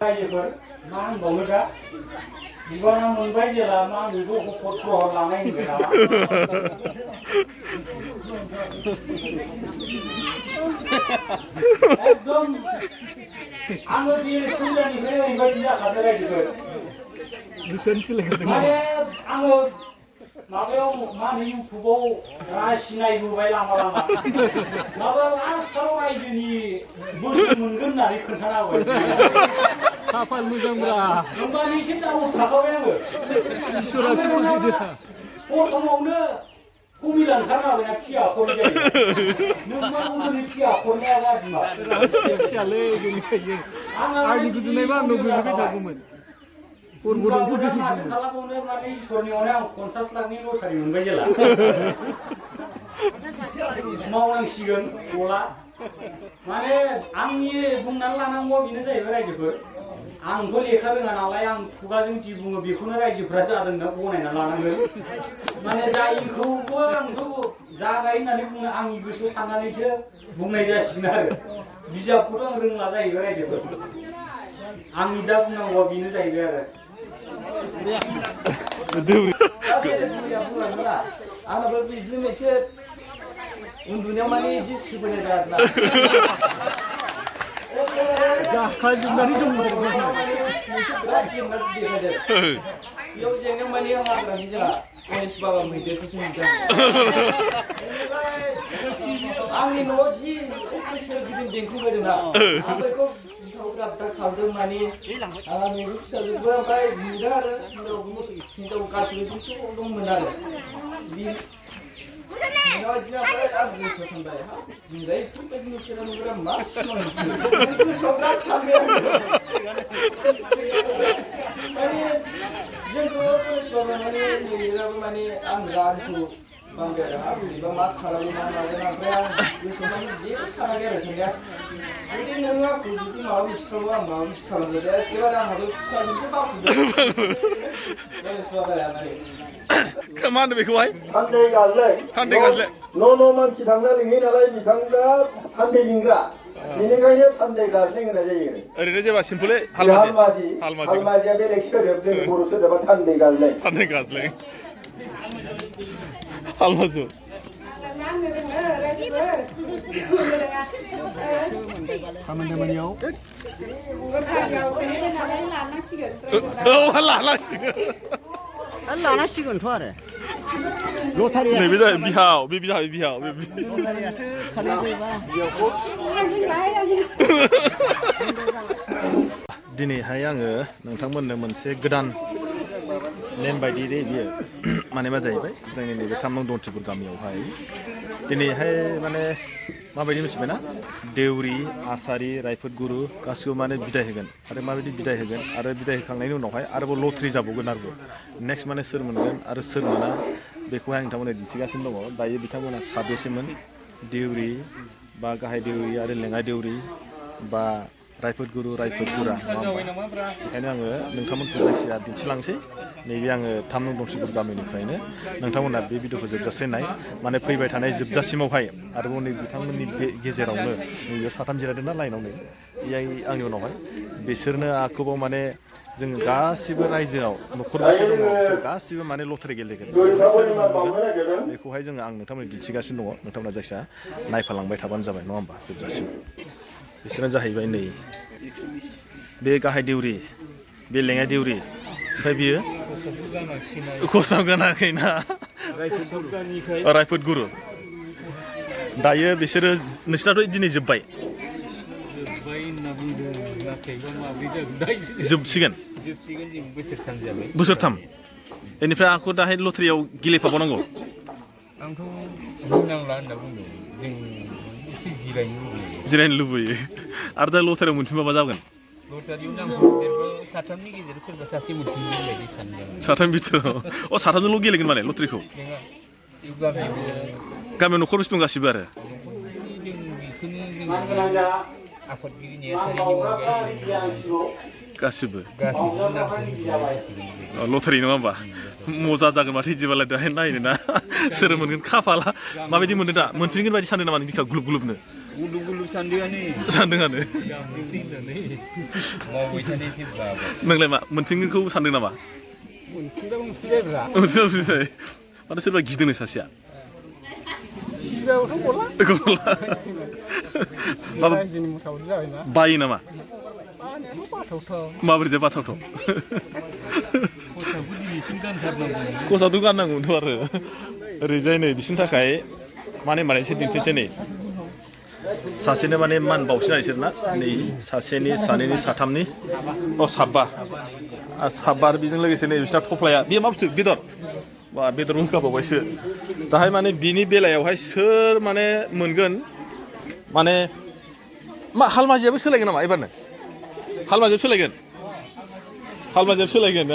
रायजोफोर मा होनबावनो दा बिबाना मोनबाय जेला मा बेखौ पत्र लानाय होनबाय नामा एकदम आङो बे फुजानिफ्राय ओरैबायदि जाखादों रायजोफोर माने आङो माबायाव मा होनो इउटुबाव सिनायबोबाय लामा लामा माबा लास्टआव रायजोनि बोसोन मोनगोन होननानै खोन्थाना होबाय खाफाल मोजांब्रा होमबानिसिम दाउन थाखाबाय आङो इसोरासो फैदो प्रथमावनो कमिला ओंखारना होबायना फिया खरै जायो नोंमा उन्दैनि फिया खरनाया गाज्रिमा फिसालै बेनिखायनो आंनि गुजुनायबा आंनाव गोलैबाय थागौमोन खालामबावनो माने इसोरनि अने आं 50 लाखनि लटारि मोनबाय जेला मावनांसिगोन गला माने आंनि बुंनानै लानांगौआ बेनो जाहैबाय रायजोफोर आंथ' लेखा रोङा नालाय आं खुगाजों जि बुङो बेखौनो रायजोफ्रा जादों होनना गनायना लानांगोन माने जायिखौबो आंथ' जागाय होननानै बुङो आंनि गोसोआव साननानैसो बुंनाय जासिगोन आरो बिजाबखौथ' आं रोंला जाहैबाय रायजोफोर आंनि दा बुंनांगौआ बेनो जाहैबाय आरो आंनाबो बिदिनो मोनसे उन्दुनायाव माने इदि सोबोनाय आरोना जाखाजोबनानै दं मोनसे बिराद जेंना देखायदों बेयाव जेंनायाव माने हाग्रानि जोंहा गणेश बाबा मैदेरखौसो मोनदों आंनि न'आव जि सोरगिदिं बेंखनबायदोंना आं बेखौ दा खालामदों माने आंनि फिसाजोबो ओमफ्राय नुदों आरो हिनजाव गासैबो दंमोन आरो बिदिनो ओमफ्राय आं गोसोआव सानबाय बुंबाय बेफोरबायदि नुफेरा नुग्रा मा गोसोआव दा सानबाय आङो माने जोंखौ फरायसाबा माने मैदेराबो माने आं रानिखौ बांद्राय आरो बोरैबा मा खालामो मा मागोन ओमफ्राय आं गोसोआव माने जेबो सानाखै आरो साननाया जुदि नों आंखौ जुदि माबा मोनसे खालामो आं माबा मोनसे खालामगोन एखेबारे आंहाबो फिसाजोंसो बावफिनदों फरायसाबाया माने मा होनो बेखौहाय थान्दै गाज्लाय न' मानसि थांना लिङो नालाय बिथांगा थान्दै लिंग्रा बेनिखायनो थान्दै गाज्लाय होनाय जायो ओरैनो जेबा सिम्पलै हालमाजिया बेलेग सोदोब जोंनि बर' सोदोबा थान्दै गाज्लाय हालमाजि खामानि दामानियाव लानांसिगोनथ' आरो लटारिया नैबे जाबाय बिहाव बे बिहाव लटारियासो खालामबायबा दिनैहाय आङो नोंथांमोननो मोनसे गोदान नेम बायदि बियो माने मा जाहैबाय जोंनि नैबे 3 नं दन्थिपुर गामियावहाय दिनैहाय माने माबायदि मिथिबायना देउरि आसारि रायफोदगुरु गासिबो माने बिदाय होगोन आरो माबायदि बिदाय होगोन आरो बिदाय होखांनायनि उनावहाय आरोबाव लटारि जाबावगोन आरोबाव नेक्स्ट माने सोर मोनगोन आरो सोर मोना बेखौहाय आं नोंथांमोननो दिन्थिगासिनो दङ दायो बिथांमोना साबेसेमोन देउरि बा गाहाय देउरि आरो लेङाइ देउरि बा रायफोदगुरु रायफोदगुरा बेखायनो आङो नोंथांमोनखौ जायखिया दिन्थिलांसै नैबे आङो 3 नं दन्थिपुर गामिनिफ्रायनो नोंथांमोना बे भिडिअखौ जोबजासे नाय माने फैबाय थानाय जोबजासिमावहाय आरोबाव नै बिथांमोननि गेजेरावनो नैबेयाव 3 जिरायदोंना लाइनाव नै बेहाय आंनि उनावहाय बिसोरनो आखोबाव माने जों गासिबो रायजोआव न'खरबेसे दङ बिसोर गासिबो माने लटारि गेलेगोन बेखौहाय जोङो आं नोंथांमोननो दिन्थिगासिनो दङ नोंथांमोना जायखिया नायफालांबाय थाबानो जाबाय नङा होमबा जोबजासिम बिसोरनो जाहैबाय नै बे गाहाय देउरि बे लेङाइ देउरि ओमफ्राय बियो खसाब गानाखैना रायफोदगुरु दायो बिसोरो नोंसिनाथ' दिनै जोब्बाय जोबसिगोन बोसोरथाम बेनिफ्राय आंखौ दाहाय लटारियाव गेलेफाबावनांगौ आंथ' बुंनांला होनना बुंदों जों एसे जिरायनो लुबैयो आरो दा लटारियाव मोनफिनबा मा जागोन लटारियाव नामखौ देरबा 3नि गेजेराव सोरबा सासे मोनफिनगोन बायदि सानदों 3 बिथोराव 3जोंल' गेलेगोन माने लटारिखौ गामियाव न'खर बेसे दं गासिबो आरो आफादगिरि नेहाथारिनि गासिबो लटारि नङा होमबा मजा जागोन माथो इदिबालाय दाहाय नायनो ना सोर मोनगोन खाफाला माबायदि मोनदों दा मोनफिनगोन बायदि सानदों नामा बिखा गुलुब गुलुबनो सानदोंआनो सानदोंआनो मावबाय थानाय जेब्ला नोंलाय मा मोनफिनगोनखौ सानदों नामा मोनफिनबा मोनफिनबायब्रा मोनफिनबाय माथो सोरबा गिदोंनो सासेया गिबाबोथ' गला माबा रायजोनि मुसावरि जाबायना बायो नामा बानायाथ' बाथावथाव माबोरै बाथावथाव खसाखौ दिनैसिम गानथारनांगौ खसाथ' गाननांगौथ' आरो ओरैजाय नै बिसोरनि थाखाय माने एसे दिन्थिनोसै नै सासेनो माने मान बावसिना बिसोर ना नै सासेनि सानैनि साथामनि साबा आरो बेजों लोगोसे नै बिसोरना थफ्लाया बेयो मा बुस्थु बेदर बा बेदर होखाबावबायसो दाहाय माने बिनि बेलायावहाय सोर माने मोनगोन माने मा हालमाजियाबो सोलायगोन नामा एबारनो हालमाजियाबो सोलायगोन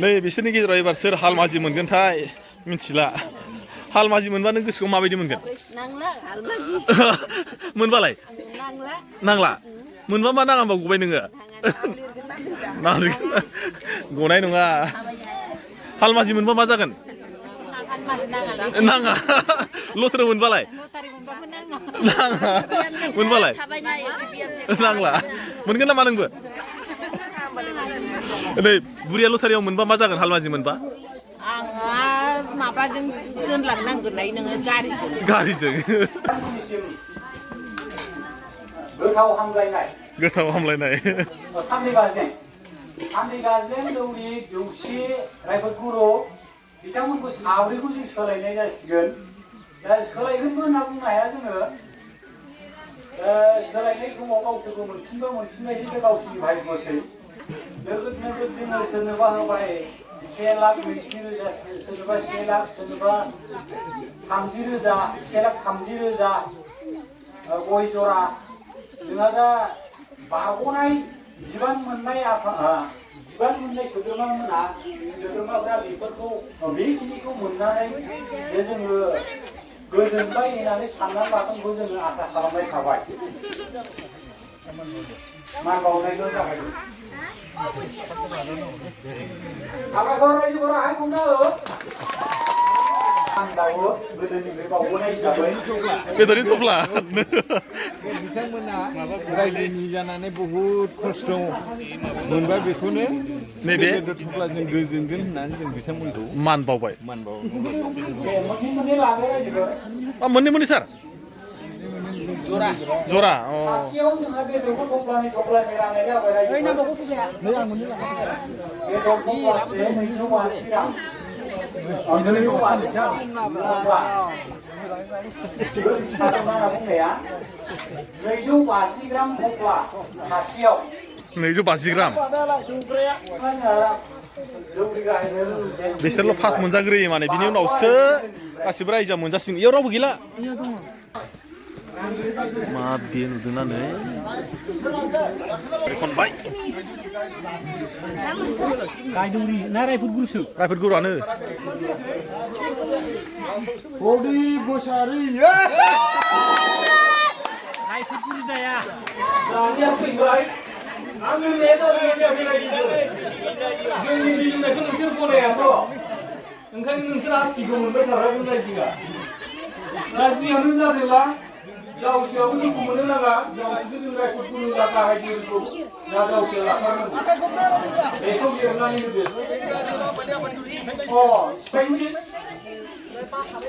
नै बिसोरनि गेजेराव एबार सोर हालमाजि मोनगोनथाय मिथिला हालमाजि मोनबा नों गोसोखौ माबायदि मोनगोन मोनबालाय नांला मोनबा मा नाङा होनबा गबाय नोङो गनाय नङा हालमाजि मोनबा मा जागोन नाङा लथारि मोनबालाय नाङा मोनबालाय नांला मोनगोन नामा नोंबो नै बुरिया लथारियाव मोनबा मा जागोन हालमाजि मोनबा आङो माबाजों दोनलांनांगोनलाय नोङो गारिजों गोथाव हामलायनाय सान्दै गार्जेन दौरि जौसि रायफोदगुरु बिथांमोनखौ साब्रैखौ जों सोलायनाय जासिगोन दा सोलायगोनबो होनना बुंनो हाया जोङो सोलायनाय समाव गावसोरखौ मोनफिनबायसो बे गावसिनि भाग्यसै नोगोद जोङो सोरनोबा होबाय 1 लाख 20 रोजा सोरनोबा 1 लाख सोरनोबा 30 रोजा 1 लाख 30 रोजा गय जरा जोंहा दा बागनाय बिबान मोननाय सोद्रोमाफोरा बेफोरखौ बेखिनिखौ मोननानै जे जोङो गोजोनबाय होननानै साननानै लागोनखौ जोङो आसा खालामबाय थाबाय मान बावनायल' जाबाय साबायखर रायजोफोरा हायखौनो आंदावो गोदोनिफ्राय बावबोनाय हिसाबै बेदरनि थफ्ला बिथांमोना रायजोनि जानानै बहुद खस्थ' मोनबाय बेखौनो नैबे बेदर थफ्लाजों गोजोनगोन होननानै जों बिथांमोनखौ मान बावबाय मोननै लाबाय रायजोफोर मोननै सार जरा सासेयाव जोंहा बेदरखौ थफ्लानि राननाय जाबाय रायजोफोर ग्राम थफ्ला सासेयाव 250 ग्राम बिसोरल' फास मोनजाग्रोयो माने बिनि उनावसो गासिबो रायजोआ मोनजासिगोन इयाव रावबो गैला मा बे नुदोंना नै खनबाय गायदौरि ना रायफोदगुरुसो रायफोदगुरुआनो रायफोदगुरु जाया दानिया फैबाय आंनि जोंनि बिलिनायखौ नोंसोर गनायाथ' ओंखायनो नोंसोर आस्थिखौ मोनबाय थाग्रा रायजोआ दा जियावनो जादोंला जावसेयावबो जोंखौ मोननो नाङा जावसेखौ जों रायफोदगुरु गाहायगिरिखौ जावसेयाव लाथारनांगौ बेखौ लिरनानै होदो सिफायनोसै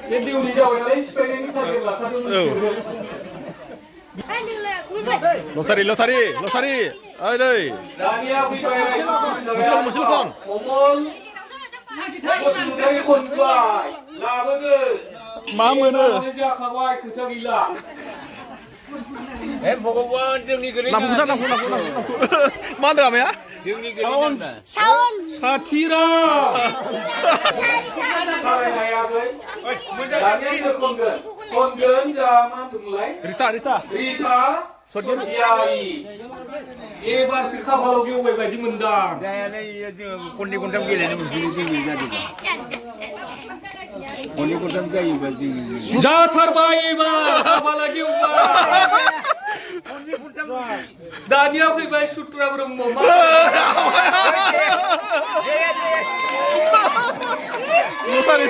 बे देउलि जाबाय नालाय सिफायनायनि थाखाय लाथारदोंमोन लटारि ओइ नै दानिया फैबाय मोनसेल' खन अमल बसुमतारी खनबाय लाबोदो मा मोनो जाखाबाय खोथा गैला हे भगवान जोंनि गोलै नामखौ मा होनदों आमाया जोंनि गोलै साथिरा सारायनायाखै दानिया खनगोन जा मा होनदोंमोनलाय रिता सदियारि एबारसो खाफालाव गेवबाय बायदि मोनदां जायालै जोङो खननै खनथाम गेलेनो मोनफिनो जोंनि जादोंबा खननै खनथाम जायोबा जोंनि जाथारबाय एबार खाफाला गेवबाय दानिया फैबाय सुत्रा ब्रह्म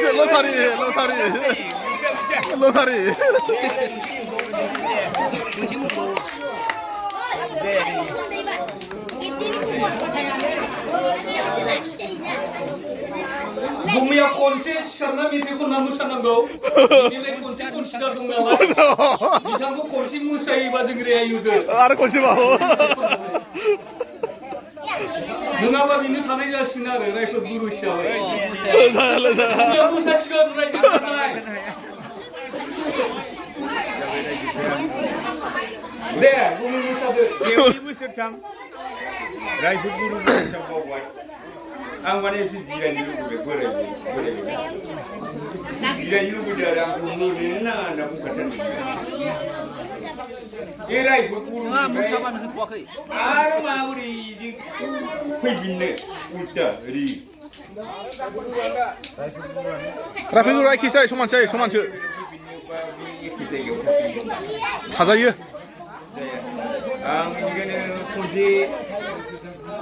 लटारि लटारि जुमिया खनसे सिखारना मेथाइ खनना मोसानांगौ बेनिफ्राय खनसे कनसिडार दं नालाय बिथांखौ खनसे मोसायोबा जों रेहाय होगोन आरो खनसेबाव नङाबा बिनो थानाय जासिगोन आरो रायफोद गुरु हिसाबै जुमिया मोसासिगोन रायजोफोरनाय दे जुमि मोसादो बेवनि बोसोरथाम रायफोद गुरु बोसोरथाम बावबाय आं माने एसे जिरायनो लुबैबाय बोराय जिरायनो लुबैदों आरो आंखौ मोननो नाङा होनना बुंखाथारदों बे रायफोद गुरु मोसाबानो होथ'वाखै आरो माबोरै इदि फैफिननो उल्टा ओरै रायफोद गुरु एखेसै समानसो थाजायो आं बेनिखायनो खनसे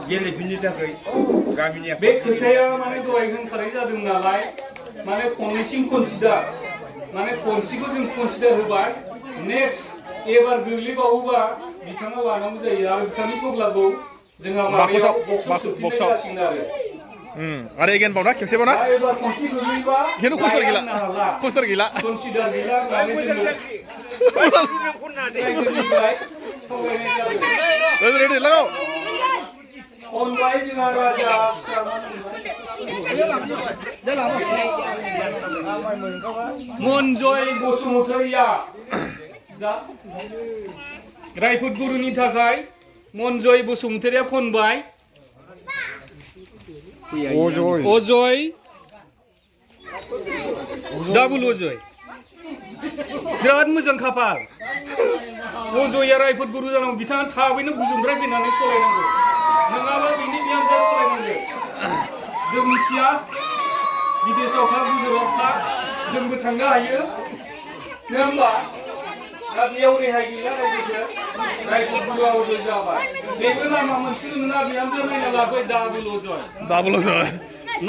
गेलेफिननो थाखाय गामिनि बे खोथाया माने दहाय होनखानाय जादों नालाय माने खननैसिम कनसिडार माने खनसेखौ जों कनसिडार होबाय नेक्स्ट एबार गोग्लैबावोबा बिथाङा लानांगौ जायो आरो बिथांनि गग्लाखौ जोंहा माबायाव बक्सआव सोफिननाय जासिगोन आरो एगेन बावना खेबसेबावना एबार खनसे गोग्लैबा बेनो कनसिडार गैला कनसिडार गैला होननानै जोङो रायजोनिफ्राय खावलायनाय जादों रेडि लागाव खनबाय जोंहा राजा मनजय बसुमतारिया रायफोद गुरुनि थाखाय मनजय बसुमतारिया खनबाय अजय डाबल अजय बिराद मोजां खाफाल अजया रायफोद गुरु जानांगौ बिथाङा थाबैनो गुजुंद्राय फैनानै सलायनांगौ नङाबा बिनि बिहामजोआ सलायनांगौ जों मिथिया बिदेशआव था गुजरातआव था जोंबो थांनो हायो नङा होमबा दा बेयाव रेहाय गैला रायफोद गुरुआ अजय जाबाय बेबो नामा मोनसेल' नङा बिहामजो नायना लाबाय डाबल अजय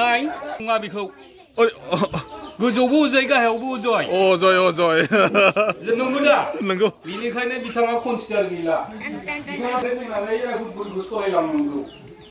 नाय नङा बेखौ गोजौबो अजय गाहायावबो अजय नंगौ दा नंगौ बेनिखायनो बिथाङा कनसिडार गैला बिथाङा फैनानै रायफोद गुरुखौ सलायलांनांगौ